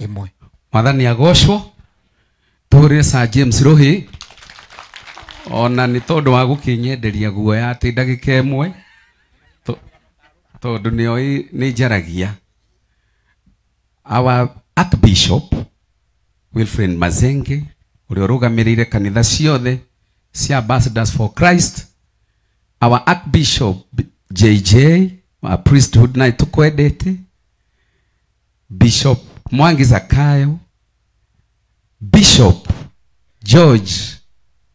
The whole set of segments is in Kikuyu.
Ĩmwe. Mwathani agocwo. Tũhũrĩre Sir James Rũhĩ ona nĩ tondũ wa gũkĩnyenderia guoya atĩ ndagĩka ĩmwe tondũ nĩoĩ nĩ njaragia. Our Archbishop Wilfred Mazenge ũrĩa ũrũgamĩrĩire kanitha ciothe cia Ambassadors for Christ, our Archbishop JJ wa priesthood na tũkwendete, Bishop Mwangi Zakayo, Bishop George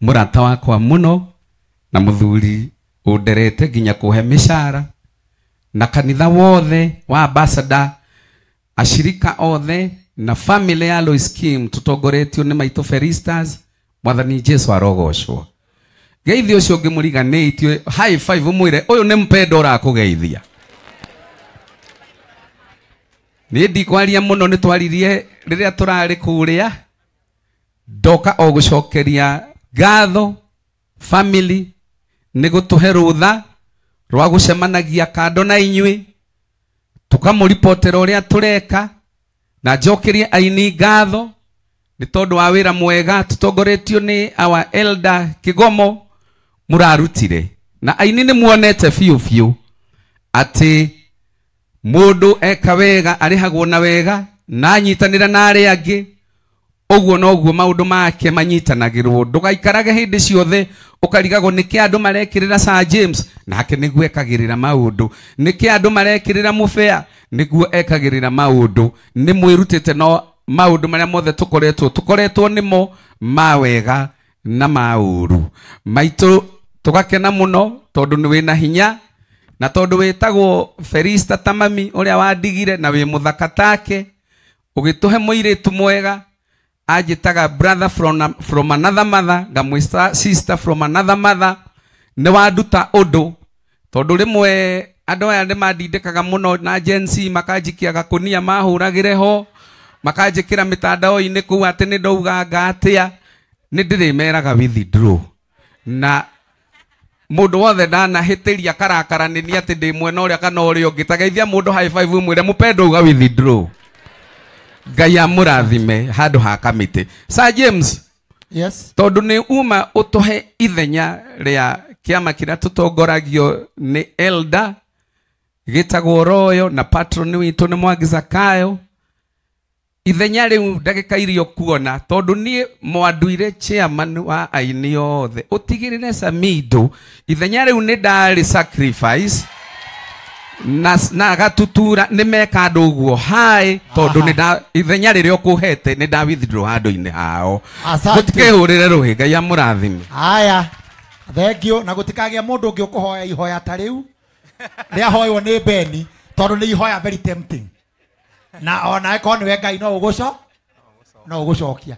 mũrata wakwa mũno na mũthuri ũnderete nginya kũhe mĩcara, na kanitha wothe wa Ambassador, ashirika othe na family ya Lois Kim tutongoretio nĩ maitũ Felistas. Mwathani Jesu arogocwo. Geithio ũcio ũngĩmũriganĩtio high five ũmwĩre ũyũ nĩ mpendo ũrakũgeithia. Niĩ ndikwaria mũno, nĩ twaririe rĩrĩa tũrarĩ kũrĩa. Ndoka o gũcokeria ngatho family nĩ gũtũhe rũtha rwa gũcemanagia kando na inyuĩ, tũkamũripotera ũrĩa tũreka, na njokerie aini ngatho nĩ tondũ wa wĩra mwega tũtongoretio nĩ our elder Kigomo mũrarutire. Na aini nĩ muonete biũ biũ atĩ mũndũ eka wega arĩhagwo na wega, na anyitanĩra na arĩa angĩ ũguo noguo maũndũ make manyitanagĩrwo. Ndũgaikarage hĩndĩ ciothe ũkarigagwo nĩkĩ andũ marekĩrĩra Sir James, nake nĩguo ekagĩrĩra maũndũ, nĩkĩ andũ marekĩrĩra Mũbea, nĩguo ekagĩrĩra maũndũ. Nĩ mwĩrutĩte no maũndũ marĩa mothe tũkoretwo nĩmo ma wega na ma ũru. Maitũ tũgakena mũno tondũ nĩ wĩna hinya, na tondũ wĩtagwo Felista ta mami ũrĩa wandigire, na wĩ mũthaka take, ũgĩtũhe mũirĩtu mwega anjĩtaga brother from another mother, ngamwĩta sister from another mother. Nĩ wanduta ũndũ tondũ rĩmwe andũ aya nĩ mandindĩkaga mũno na Gen Z makanjikia gakũnia mahũragĩre ho, makanjĩkĩra mĩtandao-inĩ kũu atĩ nĩ ndauganga atĩa. Nĩ ndĩrĩmeraga withdraw, na mũndũ wothe ndanahĩtĩria karakara nĩ niĩ atĩ ndĩ mwena ũrĩa kana ũrĩa ũngĩ. Ta geithia mũndũ high five ũmwĩre mũpendo uga withdraw. Ngai amũrathime handũ ha kamĩtĩ. Sir James, Yes. tondũ nĩ uma ũtũhe ithenya rĩa kĩama kĩrĩa tũtongoragio nĩ elder gĩtagwo Royal, na patron witũ nĩ Mwangi Zakayo. Ithenya rĩu ndagĩka iria ũkuona, tondũ niĩ mwanduire chairman wa aini othe, ũtigĩrĩre Samido ithenya rĩu nĩ ndarĩ sacrifice na gatutura nĩ meka andũ ũguo hai, tondũ nĩ nda ithenya rĩrĩa ũkũhete nĩ nda withdraw handũ-inĩ hao. Asante. Mũtikehũrĩre rũhĩ, Ngai amũrathime. Haya, thank you. Na gũtikagĩa mũndũ ũngĩ ũkũhoya ihoya ta rĩu rĩahoywo nĩ Beni, tondũ nĩ ihoya very tempting, na ona ĩkorwo nĩwe Ngai no ũgũco no ũgũcokia.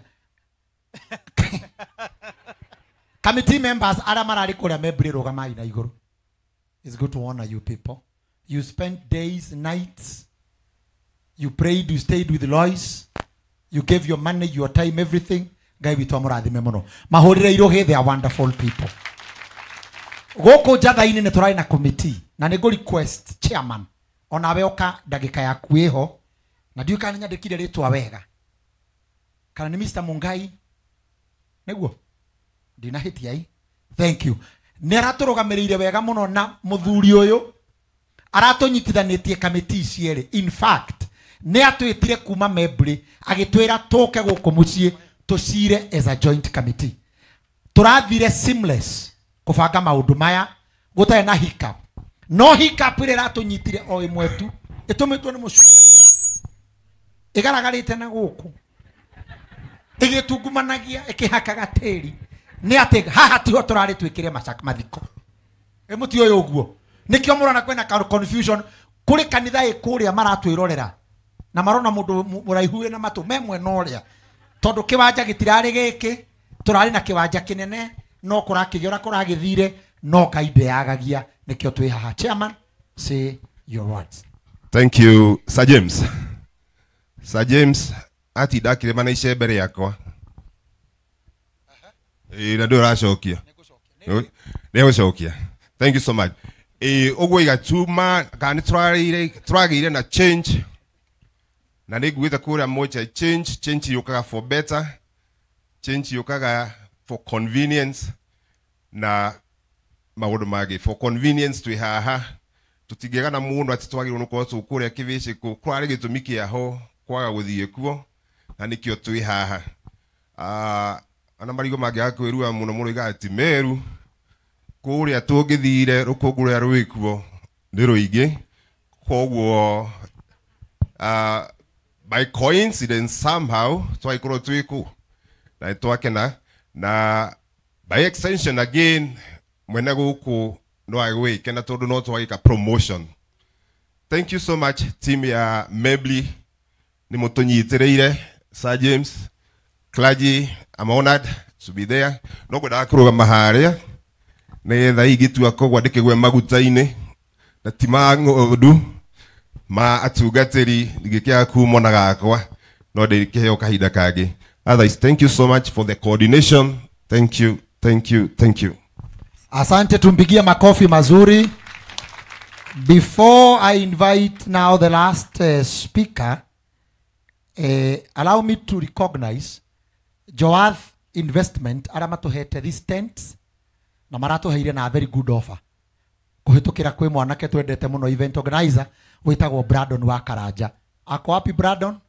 Committee members arĩa mararĩ kũrĩa Membri, rũgamai na igũrũ. It's good to honor you people. You spent days, nights, you prayed, you stayed with Lois, you gave your money, your time, everything. Ngai witũ amũrathime mũno. Mahũrĩre irũhĩ, they are wonderful people. Gũkũ njatha-inĩ nĩ tũrarĩ na committee, na nĩ ngũ request chairman onawe oka ndagĩka yaku ĩho, na ndiũĩ kana nyandĩkire rĩtwa wega kana nĩ Mr. Mungai, nĩguo ndinahĩtia i. Thank you. Nĩ aratũrũgamĩrĩire wega mũno, na mũthuri ũyũ aratũnyitithanĩtie kamĩtĩ cierĩ. In fact nĩ atwĩtire kuma Membri agĩtwĩra tũke gũkũ mũciĩ tũcire as a joint committee. Tũrathire seamless kũbanga maũndũ maya gũtarĩ na hiccup. No hiccup ĩrĩa ĩratũnyitire o ĩmwe tu ĩtũmĩtwo nĩ mũcukani, ĩgaragarĩte na gũkũ ĩgĩtungumanagia ĩkĩhakaga tĩri, nĩ atĩ haha tiho tũrarĩ twĩkĩre mathiko. Ĩ mũti ũyũ ũguo nĩkĩo mũrona kwĩna confusion. Kũrĩ kanitha ĩ kũrĩa maratwĩrorera na marona mũndũ mũraihu wĩna matũ me mwena ũrĩa, tondũ kĩwanja gĩtirarĩ gĩkĩ, tũrarĩ na kĩwanja kĩnene no kũrakĩgĩa ũrĩa kũragĩthire, no Ngai ndeyagagia, nĩkĩo twĩ haha. Chairman, say your words. Thank you, Sir James. Sir James atinda akĩrĩma na icembe rĩakwa. Ĩĩ, na ndũĩ ũracokia. Nĩgũcokia. Thank you so much. Ĩĩ, ũguo iga tuma kana nĩ tũragĩire na change Na nĩ nguĩte kũrĩa moja change, change yũkaga for better, change yũkaga for convenience na maũndũ mangĩ. For convenience twĩ haha tũtingĩgana mũno atĩ twagĩrĩirwo nĩ gũkorwo twĩ kũrĩa kĩbĩcĩkũ, kwarĩ gĩtũmi kĩaho kwaga gũthiĩ kuo na nĩkĩo twĩ haha. Ana marigũ mangĩaga kwĩrua mũno mũno igaga ti Meru kũrĩa tũngĩthire rũkũngũ rũrĩa rwĩ kuo nĩ rũingĩ, koguo by coincidence somehow twagĩkorwo twĩ kũu na nĩtwakena. Na by extension again mwene gũkũ no agwĩkena tondũ no twagĩka promotion. Thank you so much team ya Mebli, nĩ mũtũnyitĩrĩire. Sir James, clergy, I'm honored to be there. No ngwendaga kũrũgama harĩa nĩgetha ingĩtua kogwa ndĩkĩgwe maguta-inĩ na ti ma ng'ondu ma atungatĩri ndingĩkĩaga kumwo na gakwa no ndĩkĩheo kahinda kangĩ. Otherwise, thank you so much for the coordination. Thank you, thank you, thank you. Asante, tumpigie makofi mazuri. Before I invite now the last speaker, allow me to recognize Joath Investment arĩa matũhete these tents na maratũheire na very good offer kũhĩtũkĩra kwĩ mwanake twendete mũno event organizer wĩtagwo Brandon wa Karanja. Ako wapi Brandon?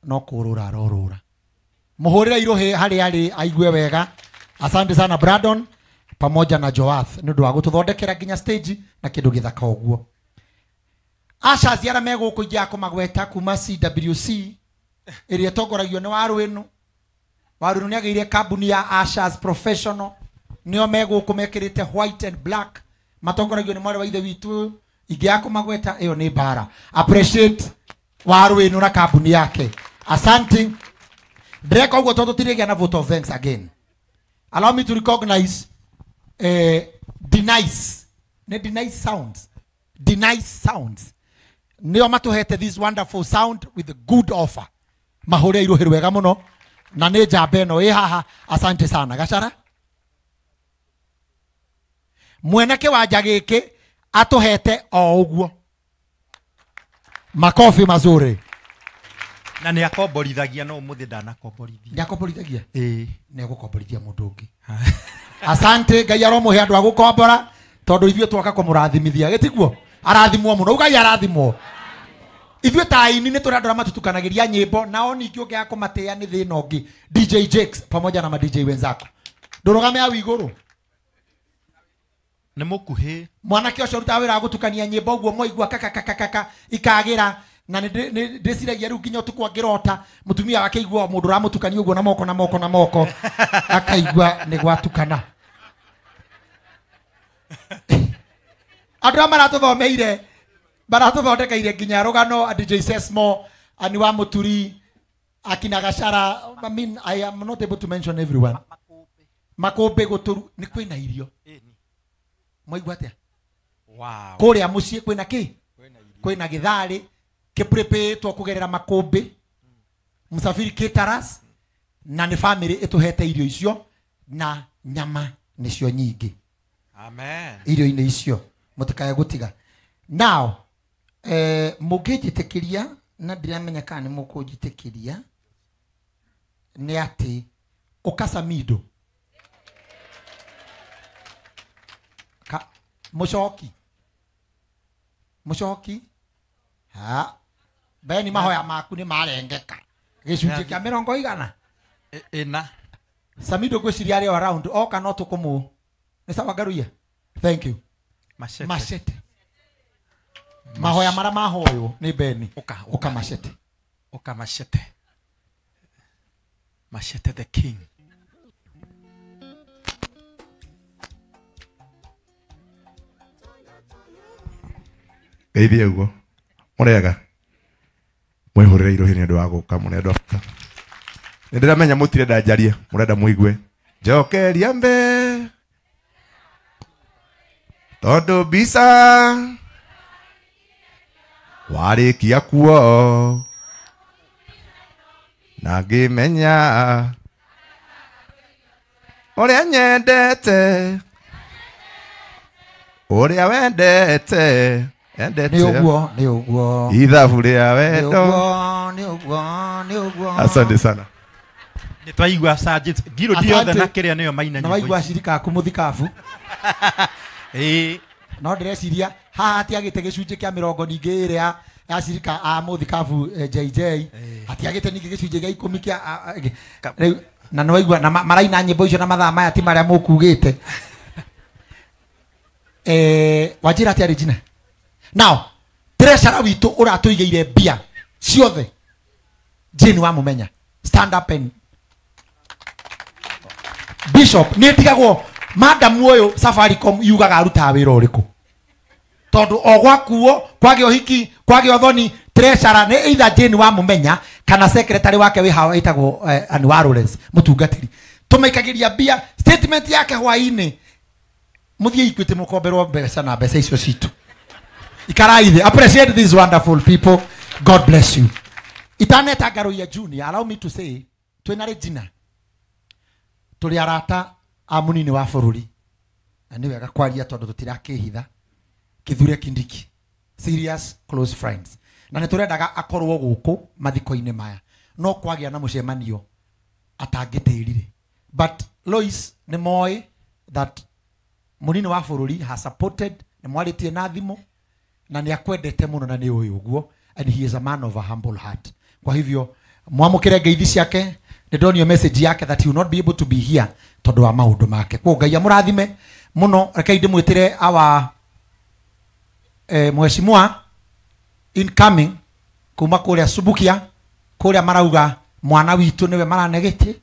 No kũrũra arorũra. Mũhũrĩre irũhĩ harĩa arĩ aigue wega. Asante sana Brandon pamoja na Joath nĩ ũndũ wa gũtũthondekera nginya stage na kĩndũ gĩthaka ũguo. Asha arĩa me gũkũ ingĩaga kũmagweta kuma CWC ĩrĩa ĩtongoragio nĩ Waruĩnu. Waruĩnu nĩ agĩire kambuni ya Ashers Professional, nĩo me gũkũ mekĩrĩte white and black, matongoragio nĩ mwarĩ wa ithe witũ. Ingĩaga kũmagweta ĩyo nĩ mbara. Appreciate Waruĩnu na kambuni yake. Asante. Ndĩreka ũguo tondũ tũtirĩgĩa na vote of thanks again. Allow me to recognize Denice. Nĩ Denice Sounds. Denice Sounds. Nĩo matũhete this wonderful sound with a good offer. Mahũre irũhĩ rwega mũno na nĩ njamba ĩno ĩ haha. Asante sana. Gacara mwene kĩwanja gĩkĩ atũhete o ũguo. Makofi mazuri. Na nĩ akomborithagia no ũmũthĩ ndanakomborithia. Nĩ akomborithagia? Ĩĩ. Nĩ egũkomborithia mũndũ ũngĩ. Asante, Ngai aromũhe andũ a gũkombora tondũ ithuĩ twoka kũmũrathimithia. Gĩtiguo? Arathimwo mũno. Ugai arathimwo. Ithuĩ ta aini nĩ tũrĩ andũ arĩa matutukanagĩria nyĩmbo nao ningĩ ũngĩaga kũmatĩa nĩ thĩna ũngĩ. DJ Jakes pamoja na ma DJ wenzako. Ndũrũgame hau igũrũ. Nĩ mũkuhĩ. Mwanake ũcio ũrutaga wĩra wa gũtukania nyĩmbo ũguo mwaigua kakakakaka ikagĩra na nĩ ndĩciragia rĩu nginya ũtukũ angĩrota mũtumia wake aigua mũndũ ũramũtukania ũguo na moko na moko na moko akaigua nĩ gwatukana. Andũ arĩa maratũthomeire maratũthondekeire nginya rũgano DJ Sesmo, Ani wa Mũturi, akina Gachara. I mean, I am not able to mention everyone. Makũmbĩ gũtũru nĩ kwĩna irio. Mwaigua atĩa? Wow. Kũrĩa mũciĩ kwĩna kĩ? Kwĩna gĩtharĩ kĩprepĩtwo kũgerera makũmbĩ Msafiri Caterers na nĩ family ĩtũhete irio icio na nyama nĩcio nyingĩ. Amen. Irio-inĩ icio mũtikae gũtiga. Now mũngĩnjĩtĩkĩria na ndiramenya kana nĩ mũkũnjĩtĩkĩria nĩ atĩ ũkacamindo mũcoki mũcoki ha beni mahoya maku nĩ marengeka gĩcunjĩ kĩa mĩrongo igana ĩna. Samido ngwĩciria arĩ o around oka no tũkũmũ nĩ sawa Ngaruiya. Thank you. Machete. Machete. Mahoya marĩa mahoywo nĩ Beni. Ũka machete. Ũka machete. Machete the king. Geithie ũguo mũrĩega mwĩhũrĩre irũhĩ nĩ ũndũ wa gũka mũrĩ andũ a bata. Nĩ ndĩramenya mũtirenda njarie, mũrenda mũigue njokeria mbe tondũ mbica warĩkia kuo na ngĩmenya ũrĩa nyendete ũrĩa wendete Endete Nĩ ũguo, nĩ ũguo. Ithabu rĩa Nĩ wendo. ũguo, nĩ ũguo, nĩ ũguo. Asante sana. Nĩ twaigua Sergeant Ngirũndi Asante. othe na kĩrĩa nĩyo maina Na nyĩmbo waigua ici. acirika aku mũthikabu. Ĩĩ. No ndĩreciria haha hatiagĩte gĩcunjĩ kĩa mĩrongo ningĩ ĩrĩa ya acirika a mũthikabu JJ. Hatiagĩte ningĩ gĩcunjĩ gĩa 10 kĩa rĩu na nĩ waigua na maraina nyĩmbo icio na mathaa maya ti marĩa mũkugĩte. Wanjĩra atĩa Regina? Now, treasurer witũ ũratũigĩire mbia ciothe. Jane wa Mũmenya, stand up and Bishop, nĩ ndigagwo madam ũyũ Safaricom yugaga arutaga wĩra ũrĩkũ? Tondũ o gwakuo, kwagĩa ũhiki, kwagĩa ũthoni, treasurer nĩ either Jane wa Mũmenya kana secretary wake wĩ haha wĩtagwo Anwar Lawrence, mũtungatĩri. Tũmaikagĩria mbia, statement yake hwaĩ-inĩ, mũthiĩ Equity mũkomberwo mbeca na mbeca icio citũ. Ikarai thĩ. Appreciate these wonderful people. God bless you. Itaneta Ngaruiya Junior, allow me to say, twĩna Regina. Tũrĩ arata a mũnini wa bũrũri. Na nĩ wega kwaria tondũ tũtirakĩhitha. Kithure Kindiki, serious close friends. Na nĩ tũrendaga akorwo gũkũ mathiko-inĩ maya. No kwagĩa na mũcemanio atangĩtĩrire. But Lois nĩ moĩ that mũnini wa bũrũri has supported, nĩ mwarĩtie na thimũ, na nĩ akwendete mũno na nĩ ũĩ ũguo, and he is a man of a humble heart. Kwa hivyo mwamũkĩre ngeithi ciake, nĩ ndonio message yake that he will not be able to be here tondũ wa maũndũ make. Kwa Ngai amũrathime mũno. Rekei ndĩmwĩtĩre our mheshimiwa incoming kuma kũrĩa Subukia, kũrĩa marauga mwana witũ nĩwe maranegete.